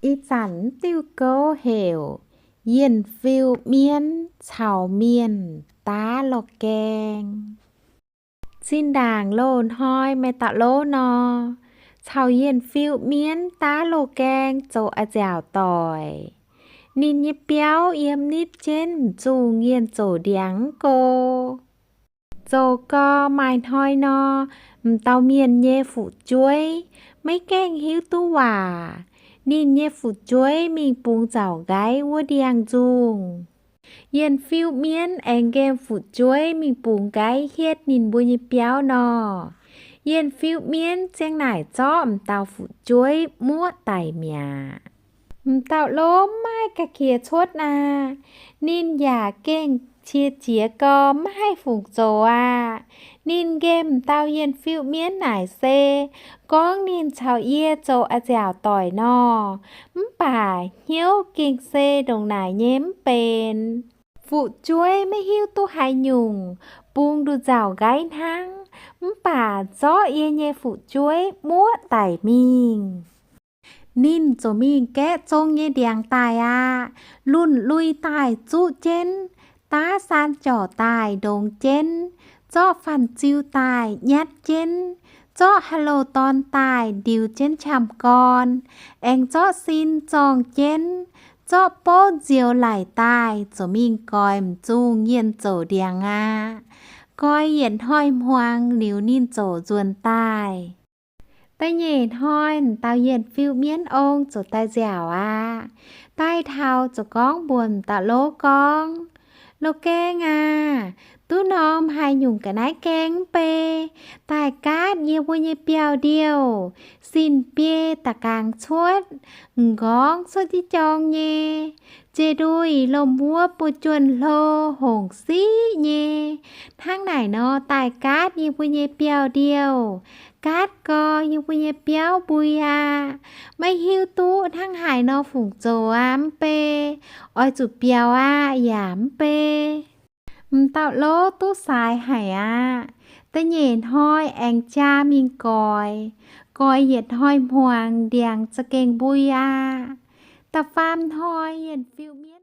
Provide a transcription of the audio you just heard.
Ih zanc diuh gouv heuc Yienh Fiuv Mienv Caux Mienh Daav Loz-Gaeng. Zinh ndaangc loz-hnoi maaih dauh lov nor, caux Yienh Fiuv Mienv daav loz-gaeng zoux a'nziaauc doic. Ninh nyei biauv yiem nitv jienv m'zungh yienh zoux ndiangx mv go. Zoux gau maaih hnoi nor, m'dauh mienh nyei fu'jueiv maiv gaengh hiuv duqv waac. Ninh nyei fu'jueiv mingh bungx nzauc nqaiv wuov ndiangx-nzungh. Yienh Fiuv Mienv aengx nqemh fu'jueiv mingh bungx nqaiv hietv ninh mbuo nyei biauv nor, Yienh Fiuv Mienv ziang naaic zorqv m'dauh fu'jueiv muoqv daic mi'aqv. M'dauh lov maiv maaih ga'qiex cuotv aqv. Ninh yaac gengh qiex jiez gau maiv haih fungc zoux aqv. Ninh nqemh m'dauh Yienh Fiuv Mienv naaic se gorngv ninh caux yie zoux a'nziaauc doic nor, mv baac hnyouv gengh se ndongc naaic nyei mv benx. Fu'jueiv maiv hiuv duqv haaix nyungc, bungx nduqc nzauc nqaiv hnangv, mv baac zorqv yie nyei fu'jueiv muoqv daic mingh. Ninh ziouc mingh gaeqv zong nyei ndiangx daaih aqv. Lunh lui daaih zuqv jienv, daav saan jorc daaih ndongx jienv, zorqv fanh ziu daaih nyatv jienv, zorqv haaix louh dorn daaih ndiux jienv qamv gorn, aengx zorqv sin zorngh jienv, zorqv bouv nzioux laic daaih ziouc mingh goix m'zungh yienh zoux ndiangx aqv. Goix yietc hnoi hmuangx liuz ninh ziouc nzuonx daaih. Da'nyeic hnoi m'dauh Yienh Fiuv Mienv ong ziouc daaih nziaauc aqv. Daaih taux ziouc gorngv mbuox m'dauh lov gorngv, Loz-gaeng aac, duqv norm haaix nyungc ga'naaiv gaeng mv bei, daaih gaatv yie mbuo nyei biauv-ndiouh. Sin-biei da'gaangx cuotv, m'nqorngv cuotv jiv jorng nyei, jiex nduih lomh wuov buo juonh hlo hongc siqv nyei. Hnangv naaic nor daaih gaatv yie mbuo nyei biauv-ndiouh. Gaatv gau, yie mbuo nyei biauv mbui aqv. Maiv hiuv duqv hnangv haaix nor fungc zoux aqv mv bei. Oix zuqc biaux aqv yaac mv bei. M'dauh lov duqv saaix haic aqv. Da'nyeic hnoi aengx jaa mingh goix. Goix yietc hnoi hmuangx ndiangx za'gengh mbui aqv. Da'faam hnoi Yienh Fiuv Mienv